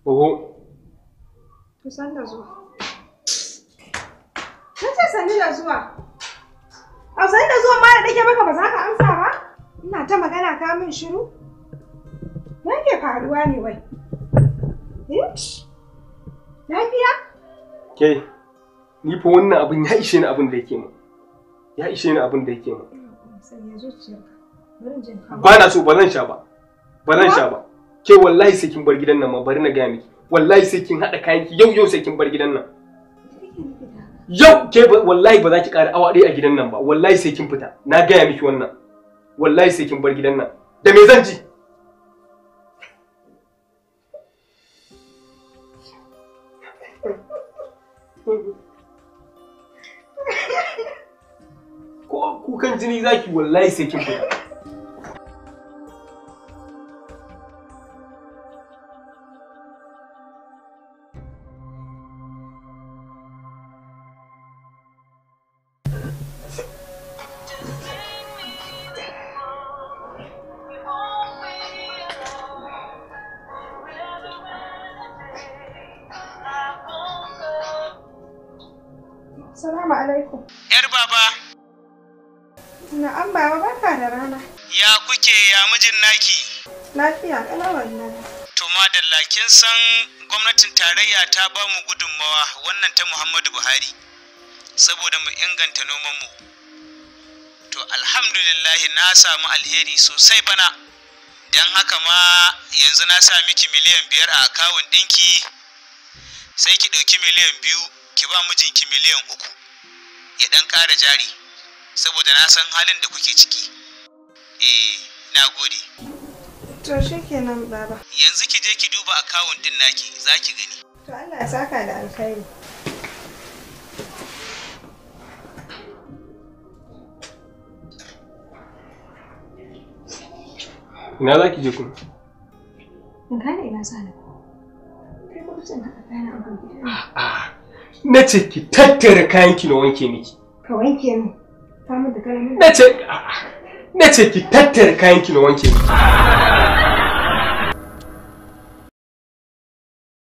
Oho. To san da zuwa. Na ce sannu da zuwa. A sannu da zuwa ma da nake maka ba za ka amsa ba? Ina ta magana ka min shiru. Me yake faruwa ne wai? Eh? Lafiya? Ke, ni fa wannan abin ya ishe ni abin da yake min. Ya ishe ni abin da yake min. Sanya zuciyarka. Bari in je in kawo. Ba na so, ba zan sha ba. Ba zan sha ba. Ke wallahi sai kin bar gidan nan ma, bari na gaya miki. Wallahi sai kin haɗa kayanki yau yau sai kin bar gidan nan. Me kake nufi da haka? Yau ke wallahi ba za ki ƙara awa ɗaya a gidan nan ba. Wallahi sai kin fita. Na gaya miki wannan. Wallahi sai kin bar gidan nan. Da me zan ji? Ko kukan jini zaki wallahi sai kin fita. Salamu alaikum. Yar baba, Na'am baba, barka da rana. ya kuke ya mijin naki? Lafiya ƙalau wallahi. To madalla, kin san gwamnatin tarayya ta ba mu gudunmawa wannan ta Muhammadu Buhari saboda mu inganta nomanmu. To alhamdulillah na samu alheri sosai bana. Don haka ma yanzu na sa miki 5 miliyan a akawun ɗinki, sai ki ɗauki 2 miliyan ki ba mijinki 3 miliyan ya ɗan ƙara jari saboda na san halin da kuke ciki. Eh, na gode. To shikenan baba. Yanzu ki je ki duba akawun din naki, za ki gani. To Allah ya saka da alkhairi. Ina za ki je kuma? In gane ina sa ni. Kai kuma cin haɗa kayan a gobe. A'a. Na ce ki tattara kayanki na wanke miki. Ka wanke min. Ka min da kalamin. Na ce a'a. Na ce ki tattara kayanki na wanke miki.